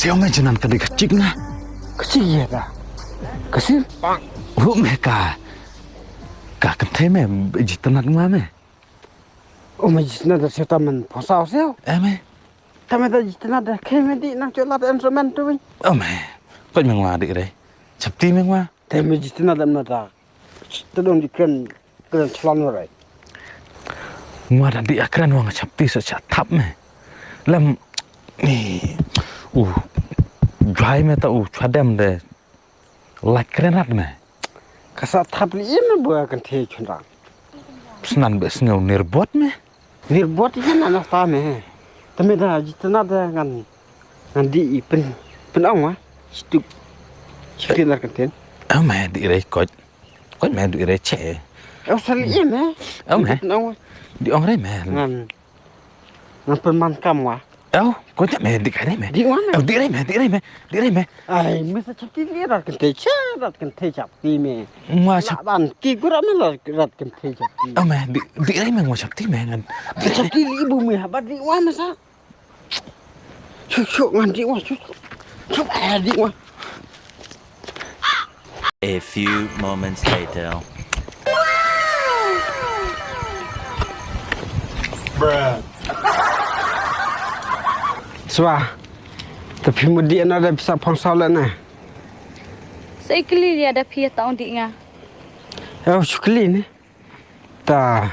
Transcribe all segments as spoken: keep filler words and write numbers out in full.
Te ome jinan ka dei ka chik na. Ka chik ïa ta. Ka sir. Hu me ka. Ka kynthei me jitanat ngwa me. Ome jitanat da sir ta men phosaw sir. Eme. Ta me da jitanat da khe me di nang cholat instrument tu. Ome. Koj me ngwa di re. Chapti me ngwa. Te me jitanat da mata. Te dong di kren kren chlon rai. Ngwa da di akren wang chapti sa cha thap me. Lem ni u jwai me ta u chwadem de lak kren rat me. Ka sa thap li me bua kan the chundang. Snan be sngew nirbot me. Nirbot yin na ta me. Te me da jitna da ngan ngan di i pen pen ong wa. Stuk. Chikin ar kan ten. Ame di rei koj. Koj me di rei che. Au sali me. Ame. Pen ong wa. Di ong rei me. Ngan ngan pen man kam wa. Au koj me di kai rei me. Di wan. Au di rei me di rei me di rei me. Ai me sa chapti li rat kan te cha rat kan te chapti me. Ngwa chap. Ban ki gura me rat kan te chapti. Ame di di rei me ngwa chapti me ngan. Chapti li bu me habat di wan me sa. Chuk chuk ngan di wan chuk. Chuk eh di wan. A few moments later. Swa. Ta phi mut di na da pisa phong saw la na. Sa ikli ya da phi ta ong di nga. Ya chukli ne. Ta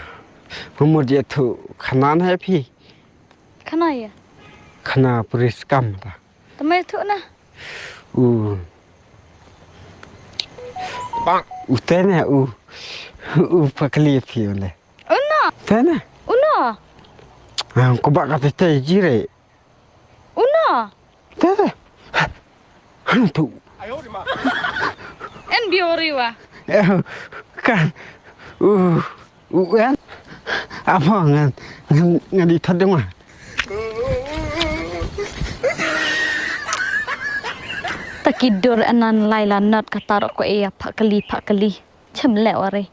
mut di tu khana na phi. Khana ya. Khana puris kam ta. Tama ïathuh na. U. U te ne u. U pakli phi u le. Una. Te ne. Una. Ah, ko ba ka te te jire. Una. Te te. Han tu. En biori wa. Eh, kan. U. U en. Apa ngan ngan ngan di thad dong ah. Ta ki dur anan lai la not ka tarok ko e ya phakali phakali. Chem le ware.